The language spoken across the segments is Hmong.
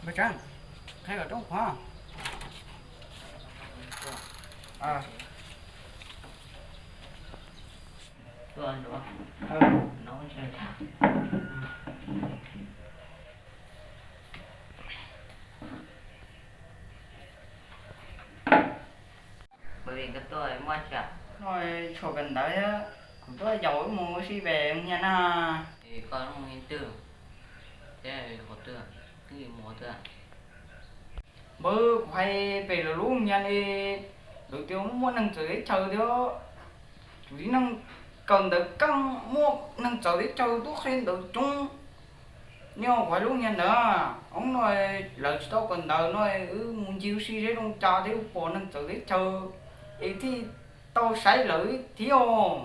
Npawg Tseeb, qhia kom roob qhuav. Tshuav kawm ntawv, kuv tuaj yaum wb mus ua si pem nyias na. Npawg, kuv hais pem lawv lub nyias li, lawv tias muaj neeg txawv teb chaws thiab, kuv tib neeg kawm ntawv keej muaj neeg txawv teb chaws tuaj qhia ntawv coob. Nyob kuv hais lub nyias ntawd, hnub no lawv tsis tau kawm ntawv no, wb mus ncig ua si seb zoo cas thiab pom neeg txawv teb chaws es thiaj tau saib lawv thiab.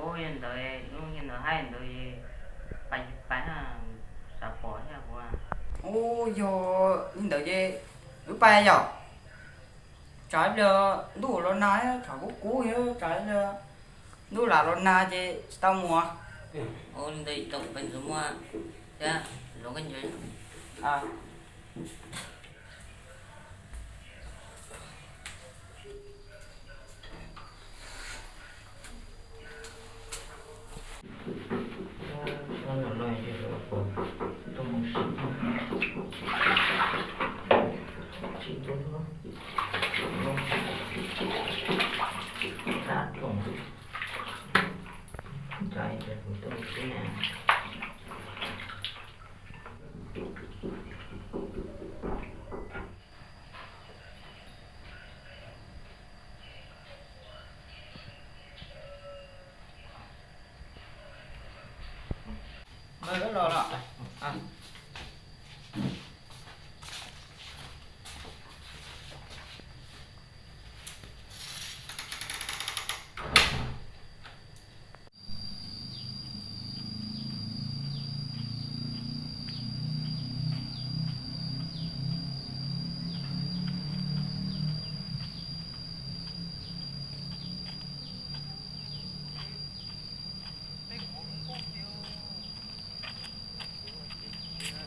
Ua li ntawd, lub nyias ntawd hais ntawd, pais pais, xav pom thiab kuv. Ua yog li ntawd ces wb pais yom. Tsam ib pliag ntuj los nag, tsam kub kub thiab, tsam ib pliag ntuj lam los nag ces tsis tau mus. Ua li ntawd tau pais ntxuav muag thiab, los koj nco.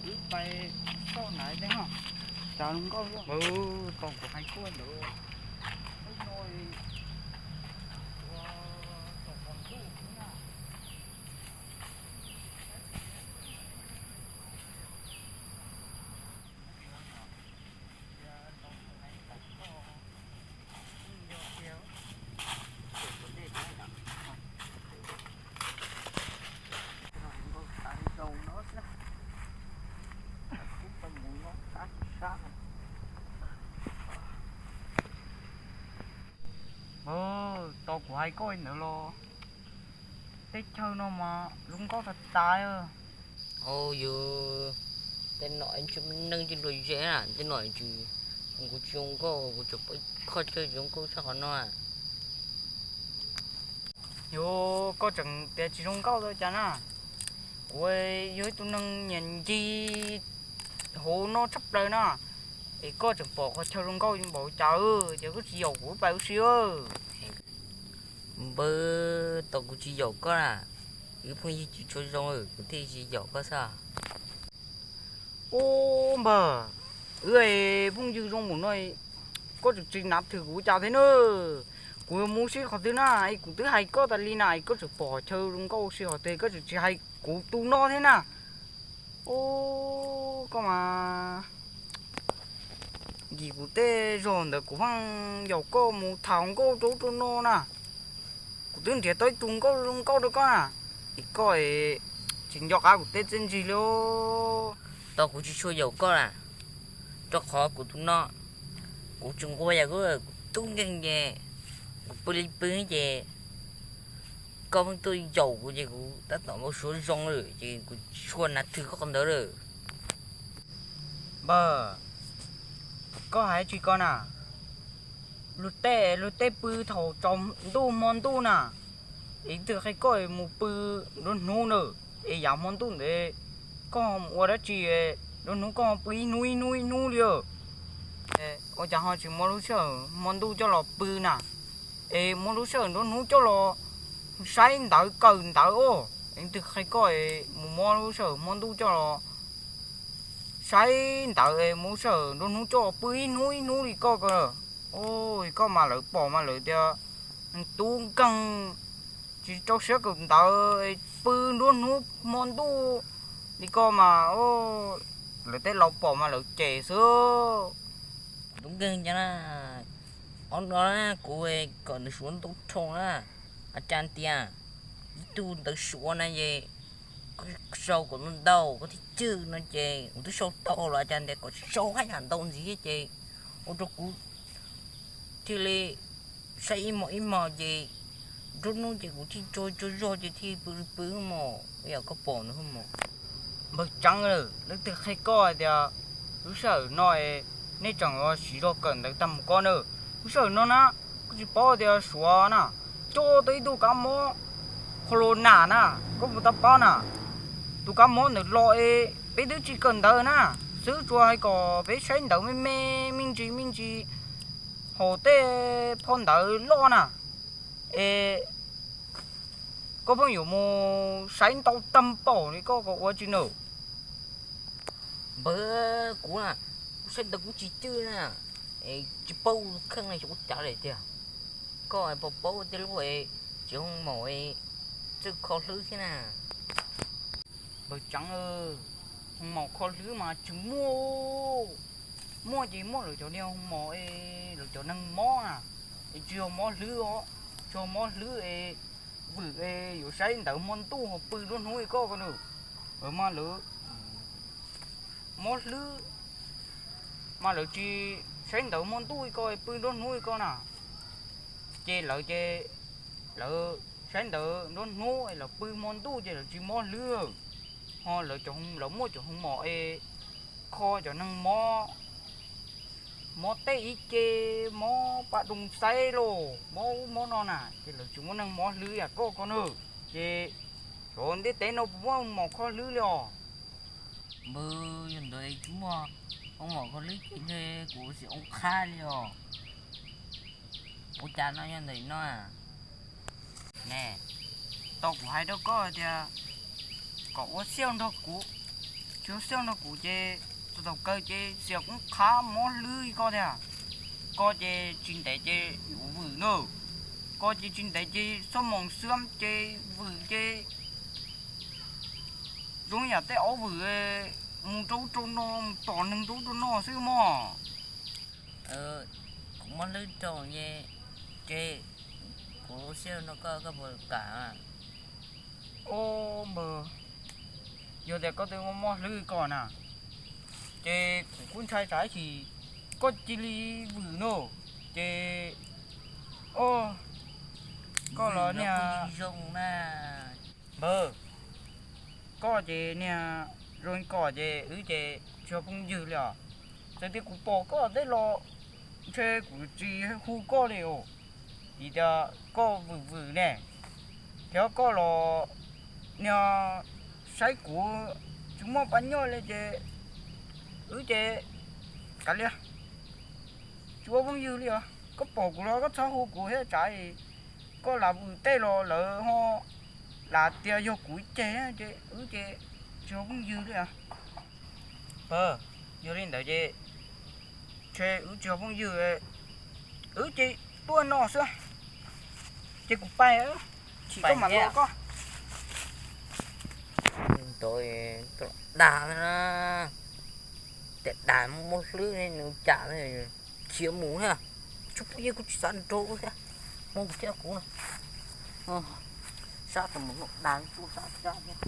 Wb pais txoj naiv tej no, cas zoo nkauj, tau kuv hais koj ntawd. Tau kuv hais koj ntawd los, teb chaws no mas zoo nkauj tas tas. Au yus, tej no neeg tsis luag ze na, tej no tsis, kuv tsis zoo nkauj, kuv tseem pom ib qho chaw zoo nkauj tshaj qhov no. Yus, koj tseem tias tsis zoo nkauj tau cas na? Kuv yog ib tug neeg nyiam ncig hauv no tshaj plaws na, es koj tseem pom qhov chaw zoo nkauj npaum cas, ces koj tsis yaum kuv pais ua si. Npawg, tau kuv tsis yaum koj na, wb phooj ywg tsis tshua zoo, kuv thiaj tsis yaum koj xwb. Ub npawg, wb phooj ywg zoo npaum no, koj tseem tsis nav thwm kuv cas thiab na. Kuv yuav mus ua si qhov twg na, es kuv twb hais koj tas li na, es koj tseem pom qhov chaw zoo nkauj ua si qhov twg, koj tseem tsis hais kuv tus no thiab na. Ub, koj mas, nkim kuv tej zog ntawd kuv pheej yaum koj mus tham nkauj rau ub rau no na. Kuv twb nrhiav tau ib tug nkauj zoo nkauj rau koj na, es koj tsis nco qab kuv tej txiaj ntsig li. Tau kuv tsis tshua yaum koj na, rau qhov kuv tus no, kuv tsis nquag yam koj, kuv tub nkeeg ces kuv pw li pw ces koj pheej tuaj yaum kuv ces kuv tab tom npau suav zoo lawm ces kuv tsis tshua nav thwm koj qhov ntawd lawm. Npawg, koj hais tsis ko na, luag tej luag tej pw thaum tsaus ntuj hmo ntuj na, es twb qhia koj mus pw nruab hnub na, es yav hmo ntuj ntawd koj mus ua dab tsi, nruab hnub koj pw ib hnub ib hnub ib hnub li. Ua cas ho tsis muaj lub sij hawm hmo ntuj coj los pw na, es muaj lub sij hawm nruab hnub coj los saib ntawv kawm ntawv os. Leej twg qhia koj mus muab lub sij hawm hmo ntuj coj los saib ntawd, mus lub sij hawm nruab hnub coj pw ib hnub ib hnub li koj ko? Ua koj mas lawv pom mas lawv tias tub nkeeg tsis rau siab kawm ntawv, pw nruab hnub hmo ntuj li koj mas lawv tej laus pom mas lawv cem xwb. Tub nkeeg cas na, ob no na kuv kom ntawv suav ntau dhau na. A cas tias ib tug ntawv suav na ces koj sau kom ntau ntau koj thiaj cwj no ces kuv twb sau tau los a cas tias kom tsis sau haj yam ntau ntxiv ces ua rau kuv thiaj li saib ib hmos ib hmos ces nruab hnub ces kuv thiaj tso tso zog ces thiaj pw pw mos, yam koj pom no mos. Npawg Tseev, leej twg qhia koj hais tias lub sij hawm no nej tseem siv zog kawm ntawv tag mus ko na? Lub sij hawm no na, koj tsis paub tias suav na coj tau ib tug kab mob corona na, koj puas tau paub na? Tus kab mob ntawd los es peb twb tsis kawm ntawv na, xwb tsuas hais kom peb saib ntawv me me, me ntsis me ntsis, haus tej phau ntawv loj na, es koj pheej yuav mus saib ntau tag npaum li koj kom ua tsis nws. Npawg, kuv na, kuv saib ntawv kuv tsis cwj na, es tsis paub kheej na xyov ua cas li tiag. Koj puas paub tej lub tsis hoo maum txawj kho hlwb thiab na? Npawg Tseev, hoo maum kho hlwb mas tsis muaj. Muaj ces muaj lawv cov niag hoo maum, lawv cov neeg mob na, es tsis yog mob hlwb os, tsis yog mob hlwb es vwm es yuav saib ntawv hmo ntuj ho pw nruab hnub li koj ko na. Mas lawv mob hlwb mas lawv tsis saib ntawv hmo ntuj li koj pw nruab hnub li koj na. Ces lawv ces lawv saib ntawv nruab hnub es lawv pw hmo ntuj ces lawv tsis mob hlwb. Ho lawv muaj cov hoo maum es kho cov neeg mob, mob tej ib ce, mob paj doo xaib los mob ub mob no na, ces lawv tsis muaj neeg mob hlwb yam koj ko na. Ces cov ntiaj teb no puas muaj hoo maum kho hlwb li os? Npawg, yog ntawd tsis muaj hoo maum kho hlwb ces ntshe kuv xiam oo qhab li os. Ua cas no yog ntawm no ne? Tau kuv hais rau koj tias kom ua xiaj nrog kuv, tsis ua xiaj nrog kuv ces txog thaum kawg ces xiam oo qhab mob hlwb li koj tiag. Koj ces tsis ntev ces yuav vwm na. Koj ces tsis ntev ces xuab moos xuab ces vwm ces zoo yam tej aub vwm mus rau ub rau no, mus tom neeg rau ub rau no xwb mog. Kuv mob hlwb rau ces, ces kuv ua siab nrog koj, koj puas kam? Au, npawg, yog tias koj twb mob hlwb ko na, ces kuv kuj ntshai tsam ib chim koj cia li vwm no, ces koj los niag zoo na. Npawg, koj ces niag zoo li ko ces wb ces tsis yog phooj ywg li os. Txawm tias kuv pom koj tej los ntshe kuv tsis hu koj li os, vim tias koj vwm vwm ne, thiab koj los niag saib kuv tsis muaj pab nyoj li ces wb ces kav liam, tsis ua phooj ywg li os. Koj pom kuv los koj txhob hu kuv thiab tsam koj lam vwm tej los lawv ho lam tias yog kuv ceg ces wb ces tsis ua phooj ywg li os. Npawg, yog li ntawd ces ntshe wb tsis yog phooj ywg, wb ces tuaj no xwb, ces kuv pais, chim koj mam los koj. Ntawd dag na, tias dag mob hlwb ne nws cas khiav mus na, tsis pub yeej kuj tsis xav nrau thiab, muab kuv thiab kuv na, sab tus mus dag tsuj sab sab thiab.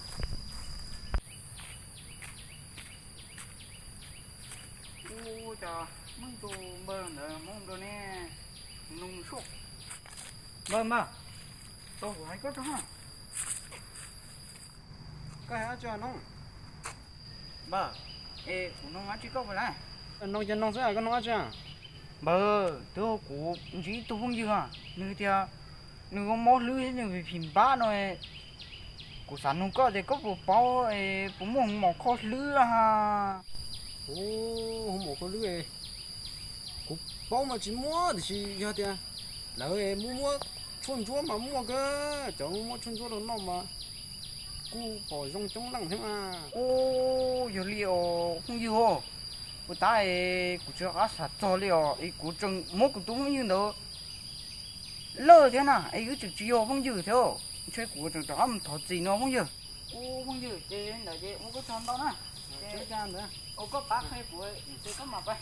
Ua cas muaj ib tug npawg ntawd hmoob nrog nej nug suab. Npawg, npawg, tos kuv hais koj tso. Koj hais dab tsi no? Npawg, es kuv nug dab tsi koj puas laij? Nug ces nug xwb, koj nug dab tsi? Npawg, twb yog kuv ntsib ib tug phooj ywg, nws tias nws mob hlwb thiab nws phim phim npab no, kuv xav nug koj tias koj puas paub puas muaj hoo maum kho hlwb ha? Hoo maum kho hlwb, kuv paub mas tsis muaj, tiam sis yog tias lawv muab muab tshuaj ntsuab mas muaj kawg, cov muab tshuaj ntsuab rau noj mas Pom zoo coob leej thiab mas. Ub, yog li os phooj ywg os, puas tas kuv tsis rov qab xav txog li os, es kuv tseem muab kuv tus phooj ywg ntawd lawj thiab na, es wb tseem tsis yog phooj ywg thiab. Ntshe kuv tseem rov qab mus thov txim no phooj ywg. Ub phooj ywg, ces ntawd ces ua koj tsaug ntau na. Ua koj pab qhia kuv, ces koj mam pab.